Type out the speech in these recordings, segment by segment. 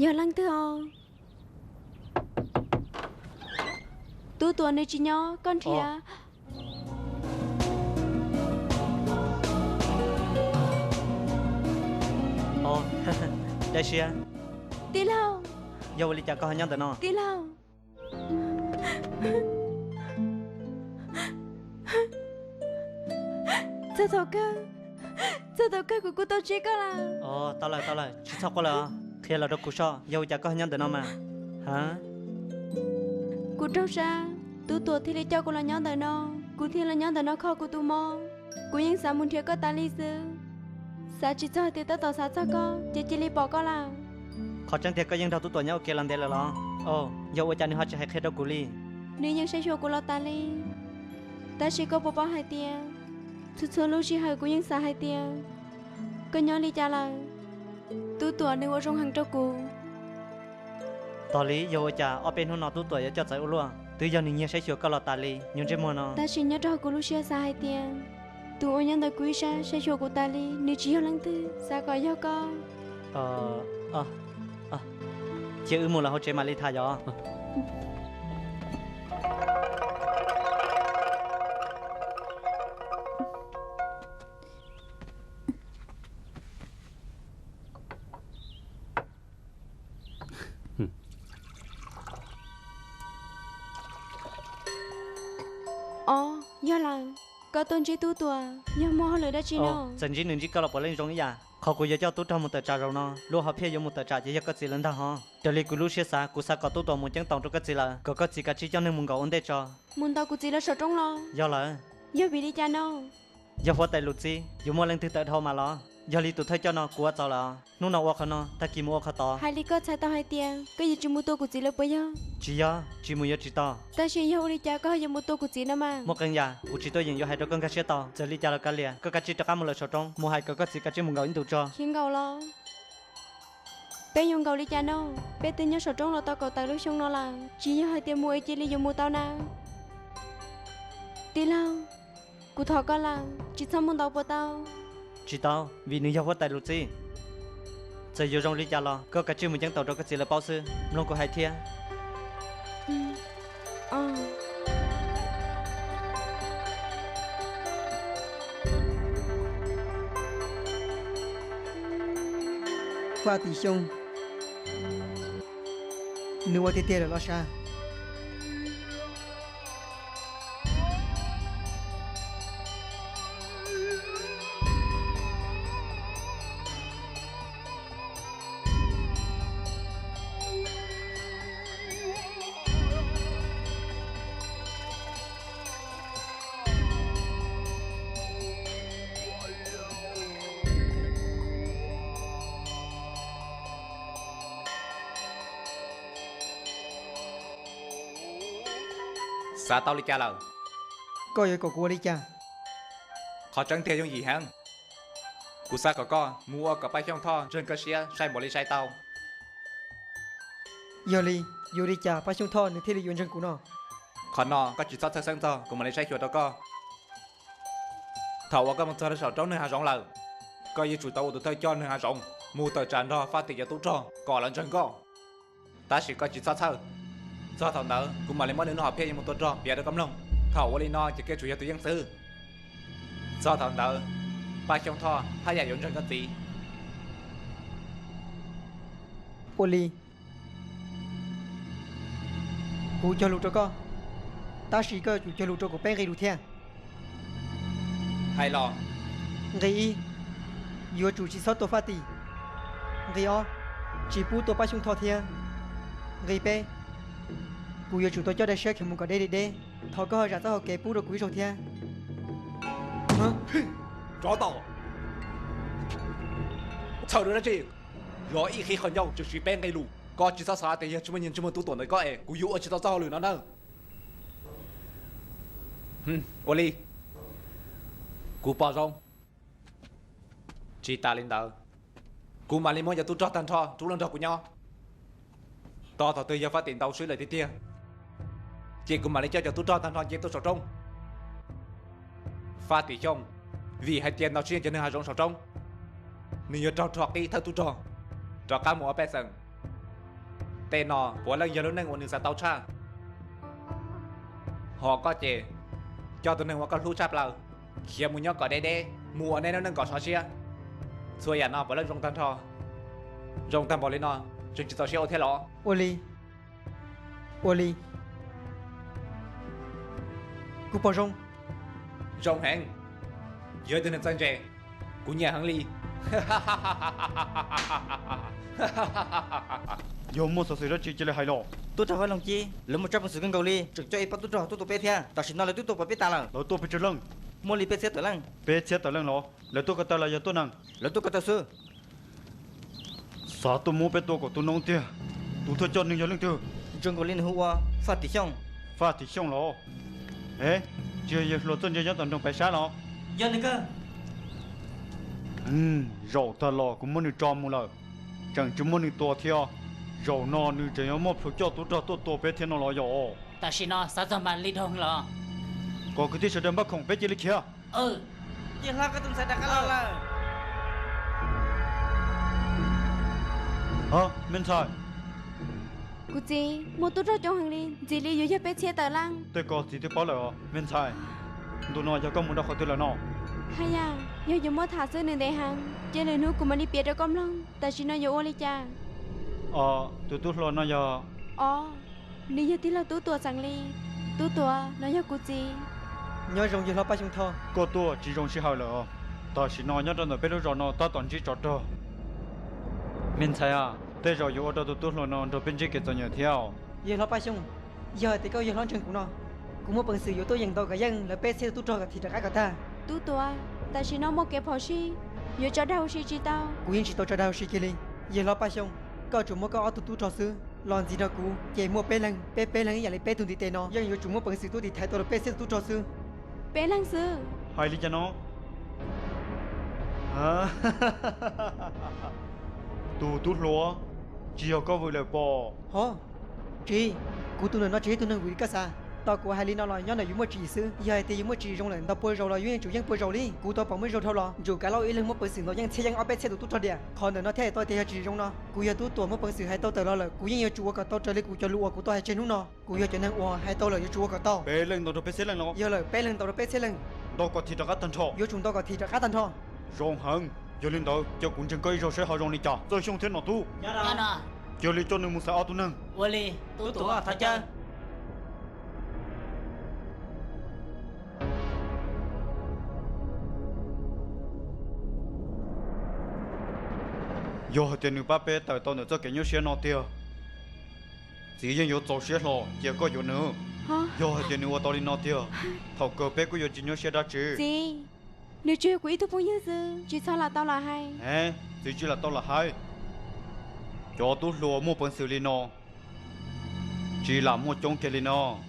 Yog leej twg os? Tub Tuam nws tsis nyob, koj nrhiav. Dab siab. Tij laug. Yog ua li cas koj ho nyob ntawm no? Tij laug. Txog thaum kawg, txog thaum kawg kuv kuj tau tseb koj lawm. Tau lawm, tau lawm, tsis txhob quaj lawm os. Qhia los rau kuv soj, yog ua cas koj ho nyob ntawm no mas? Ha? Kuv raug sab, Tub Tuam thiaj li coj kuv los nyob ntawm no, kuv thiaj los nyob ntawm no kho kuv tus mob. Kuv yeej xav mus nrhiav koj tas li xwb, xav tsis txog tias tab tom xav txog koj ces cia li pom koj lawm. Qhov tseeb tiag koj yeej nrog Tub Tuam nyob ua ke los ntev lawm los? Yog ua cas nws ho tsis hais qhia rau kuv li? Nws yeej saib xyuas kuv los tas li, tab sis koj puas paub hais tias txhua txhua lub sij hawm kuv yeej xav hais tias koj nyob li cas lawm. Tub Tuam nws ua zoo heev rau kuv. Tos li yog ua cas ob peb hnub no Tub Tuam yuav coj txawv ua luaj, twb yog nws nyiag saib xyuas koj los tas li nyuag ntsej muag no. Tab sis nyob rau kuv lub siab xav hais tias tus uas nyob ntawm kuv ib sab saib xyuas kuv tas li nws tsis yog leej twg, xav kom yog koj. Cia wb mus lawm hauv tsev mam li tham yom. Os, yog lawm, koj tuaj ntsib Tub Tuam yog muaj hauj lwm dab tsi no? Txawm ntsib nws ntsib koj los puav leej zoo ib yam. Qhov kuv yuav coj tub rog mus tawm tsam zaum no, lub hom phiaj yuav mus tawm tsam ces yog koj txiv lawv ntag hov. Raws li kuv lub siab xav, kuv xav kom Tub Tuam mus ceeb toom rau koj txiv lawm, kom koj txiv kav tsij coj neeg mus nkaum ua ntej tso. Mus ntaus kuv txiv lawv saum roob los? Yog lawm. Yog vim li cas no? Yog huab tais Lus Txib yuav muaj leej twg tawm dhau mas los? Yog li tus thawj coj no kuv ua txaus lawm. Hnub no ua qhov no, tag kis mus ua qhov tod. Hais li koj txhais tau hais tias koj yuav tsis mus tua kuv txiv lawv puas yog? Tsis yog, tsis mus yuav tsis tau. Tab sis yog ua li cas koj ho yuav mus tua kuv txiv no mas? Muaj qee yam kuv tsis tuaj yeem yuav hais rau koj nkag siab tau. Txawm li cas los kav liam, koj kav tsij rov qab mus lawm saum roob, mus hais kom koj txiv kav tsij mus nkaum ib ntus tso. Khiav nkaum los? Peb yuav nkaum li cas no? Peb twb nyob saum roob los tau kaum tawm lub xyoo no lawm, tsis yog hais tias mus es cia li yuav mus tau na. Tij laug, kuv thov koj lawm, tsis txhob mus ntaus puas tau? Tsis tau, vim nws yog huab tais Lus Txib. Txawm yuav zoo li cas los koj kav tsij mus ceeb toom rau koj txiv lawv paub xwb, mloog kuv hais thiab. Faj Tim Xyooj, nws ua tiag tiag lawm los sav? Xav tau li cas lawm? Koj yuav kom kuv ua li cas? Qhov tseeb tiag yooj yim heev. Kuv xav kom koj mus ua kom Paj Xyooj Thoj ntseeg koj siab sai npaum li sai tau. Yog li, yuav li cas Paj Xyooj Thoj nws thiaj li yuav ntseeg kuv no? Qhov no koj tsis txhob txhawj xeeb txog, kuv mam li saib xyuas rau koj. Thaum uas koj mus txog rau saum roob neeg hav zoov lawm, koj yuav tsum tau ua tus thawj coj neeg hav zoov mus tawm tsam nrog Faj Tim cov tub rog kom lawv ntseeg koj. Tab sis koj tsis txhob txhawj, txog thaum ntawd kuv mam li muab nws lub hom phiaj yuav mus tua rog piav rau koj mloog. Thaum ua li no ces koj yuav tsum yog tus yeej xwb. Txog thaum ntawd, Paj Xyooj Thoj haj yam yuav ntseeg koj txiv. Ua li, kuv cog lus rau koj, tab sis koj yuav tsum cog lus rau kuv peb nqe lus thiab. Hais los. Nqe ib, yuav tsum tsis txhob tua Faj Tim. Nqe ob, tsis pub tua Paj Xyooj Thoj thiab. Nqe peb, kuv yuav tsum tau coj daim siab khiav mus kom deb li deb. Thov koj ho zam txoj hau kev pub rau kuv ib zaug thiab. Tsov tom, txhawj dab tsi? Yog ib qhib qhov ncauj tseem siv peb nqe lus. Koj tsis txhob xav tias yog tsis muaj nyias ntsej muag Tub Tuam ntawm koj es kuv yuav ua tsis tau txoj hauj lwm no nawb. Ua li, kuv pom zoo. Tsis tas li ntawd, kuv mam li muab cov tub rog tag nrho rub los nrog kuv nyob. Tos thaum twg yog Faj Tim ntaus swb lawm tiag tiag, ces kuv mam li coj cov tub rog tag nrho nce tuaj saum roob. Faj Tim Xyooj, vim hais tias ntaus swb cov neeg hav zoov saum roob, nws yuav raug rho qib thawj tub rog rov qab mus ua pej xeem. Tej no puav leej yog lub neej uas nws xav tau tshaj. Ho koj ces coj tus neeg uas koj hlub tshaj plaws khiav mus nyob kom deb deb, mus ua neb lub neej kom sov siab. Txhua yam no puav leej zoo tag nrho. Zoo tag npaum li no, tseem tsis txaus siab ua thiab los? Ua li, ua li. Kuv pom zoo. Zoo heev. Yog ib tug neeg txawj ntse, kuv nyiam heev li. Yog muaj xov xwm dab tsi cia li hais los. Tub rog Vaj Loog Cib, lawv muaj tsab peev xwm kawg nkaus li, tseem coj ib pab tub rog tuaj tua peb thiab. Tam sim no lawv twb tuaj pom peb tas lawm. Lawv tuaj pes tsawg leej? Muaj li peb txhiab tawm leej. Peb txhiab tawm leej los? Lawv tuaj ko taw los yog tuaj neeg? Lawv tuaj ko taw xwb. Xav tuaj muab peb tua kom tu noob tiag. Tus thawj coj nws yog leej twg? Zoo nkaus li nws hu ua Faj Tim Xyooj. Faj Tim Xyooj los? Es, tsis yog yawg hluas txawj ntse nyob tom nroog Paiv Sab los? Yog nws kawg. Zaum tag los kuv muab nws tso mus lawm, tseem tsis muab nws tua thiab. Zaum no nws tseem yuav muaj plhus coj tub rog tuaj tua peb thiab no los yog? Tam sim no xav txog mas li dhau los. Kom kwv tij sawv daws npaj khoom peb cia li khiav. Yawg hlob, koj tus ntxhais rov qab los lawm. Me ntxhais. Kuv txiv, muaj tub rog coob heev li, ntxim li yuav yog peb txhiab tawm leej. Tej ko txiv twb paub lawm os me ntxhais. Ntu no yog koj mus rau qhov twg lawm no? Haj yam, yog yuav muab tham xwb nws ntev heev, cia lwm hnub kuv mam li piav rau koj mloog. Tam sim no yuav ua li cas? Tus tub hluas no yog? Os, nws yog tij laug Tub Tuam xeem Lis. Tub Tuam, no yog kuv txiv. Nyob zoo yawg hlob Paj Xyooj Thoj. Koj tuaj tsis zoo sij hawm lawm. Tam sim no nyob rau ntawm peb lub zos no tab tom ntsib tsov rog. Me ntxhais a, tej zaum yuav ua rau tus tub hluas no nrog peb ntsib kev txom nyem thiab. Yawg hlob Paj Xyooj, yog hais tias koj yawg hlob ntseeg kuv no, kuv muaj peev xwm yuav tuaj yeem ntaus kom yeej lawv peb txhiab tus tub rog kom thim rov qab kom tag. Tub Tuam, tam sim no muaj kev phom sij, yuav tso dag ua si tsis tau. Kuv yeej tsis tau tso dag ua si kiag li. Yawg hlob Paj Xyooj, koj tsuas muab koj ob tug tub rog xwb los ntxiv rau kuv ces muaj peb leeg, peb peb leeg ib yam li peb tug ntiv tes no yeej yuav tsum muaj peev xwm tuaj tiv thaiv tau lawv peb txhiab tus tub rog xwb. Peb leeg xwb? Hais li cas no? Tus tub hluas, tsis yog koj vwm lawm pob? Ho, tsis, kuv tus ntawm no tsis yog ib tug neeg vwm li koj xav. Tos kuv hais li no los nyob ntawm yus muaj tswv yim xwb. Yog hais tias yus muaj tswv yim zoo lawm ntaus puas zaus los yus yeej tsum yeej puas zaus li. Kuv tau pom muaj zaug dhau los ntsum kav lauj ib leeg muaj peev xwm ntaus yeej txhiab yeej ob peb txhiab tus tub rog diam. Qhov ntawm no thiaj hais tau tias yog tswv yim zoo no. Kuv yog Tub Tuam muaj peev xwm hais tau tawm los lawm kuv yeej yuav tsum ua kom tau raws li kuv cov lus uas kuv tau hais tseg hnub no. Kuv yog cov neeg uas hais tau lawm yuav tsum ua kom tau. Peb leeg ntaus rau peb txhiab leej los? Yog lawm, peb leeg ntaus rau peb txhiab leej. Ntaus kom thim rov qab tag nrho. Yuav tsum ntaus kom thim rov qab tag nrho. Zoo heev, yog li ntawd cia kuv ntseeg koj ib zaug saib ho zoo li cas. Txawj Xyooj thiab Nom Tub, cia li coj nws mus xaiv ob tug neeg. Ua li, Tub Tuam thov caw. Yog hais tias nws pab peb tawm tau ntawm txoj kev nyuaj siab no tiag, txiv yeej yuav txaus siab hlo cia koj yuav nws. Yog hais tias nws ua tau li no tiag, thaum kawg peb kuj yuav tsis nyuaj siab dab tsi. Txiv, nws tsuas yog kuv ib tug phooj ywg xwb, tsis txhob lam tau lam hais. Txiv tsis lam tau lam hais. Cov tub hluas muaj peev xwm li no tsis lam muaj coob kiag li no.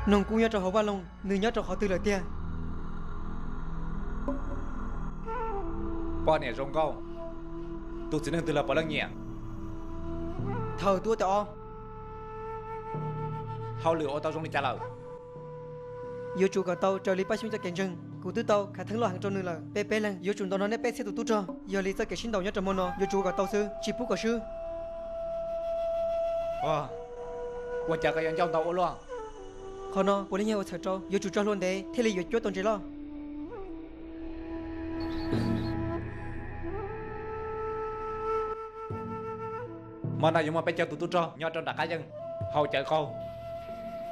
Noog kub nyob rau hauv vaj loog, nws nyob rau qhov twg lawm tiag? Poj niam zoo nkauj, tus txiv neej twg los puav leej nyiam. Thaum twb ua tau ob, hauj lwm ua tau zoo li cas lawm? Yuav tsum kom tau raws li Paj Xyooj cov kev ntseeg. Kuv twb tau khav theeb loj heev rau nws lawm. Peb peb leeg yuav tsum ntaus no neb peb txhiab tus tub rog. Yog li txoj kev sib ntaus nyob rau hmo no yuav tsum ua kom tau xwb, tsis pub kom swb. Ua cas koj yuav ncauj ntau ua luaj? Qhov no puav leej yog ua txhawm rau, yuav tsum tso hlua ntev thiaj li yuav cuab tau ntses loj. Hmo no yuav muaj peb caug tus tub rog nyob rau nram qab yeej haus cawv qaug.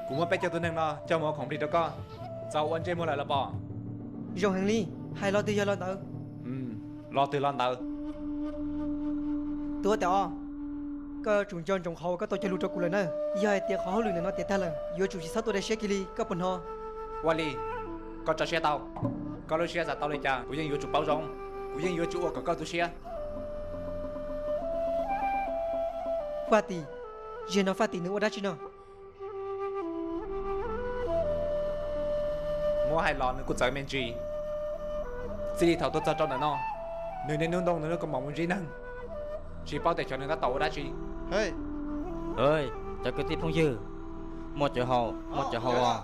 Kuv muab peb caug tus neeg no coj mus ua khoom plig rau koj, txaus ua ntsej muag lawm los pom? Zoo heev li, hais lo twg yog lo ntawd. Lo twg lo ntawd. Tuav tas os, koj yuav tsum nco ntsoov qhov uas koj tau cog lus rau kuv lawm na. Yog hais tias qhov hauj lwm ntawm no tiav tag lawm, yuav tsum tsis txhob tuaj dai siab kiag li, koj puas hnov? Ua li, koj tso siab tau. Koj lub siab xav tau li cas kuv yeej yuav tsum paub zoo, kuv yeej yuav tsum ua kom koj tu siab. Faj Tim, zaum no Faj Tim nws ua dab tsi no? Muab hais los nws kuj txawv me ntsis. Txij li thaum tuaj txog rau ntawm no, nws niaj hnub ntoo nws lub kaus mom mus ntsib neeg, tsis paub tias xyov nws tab tom ua dab tsi. Cov kwv tij phooj ywg, muaj cov haus, muaj cov haus os.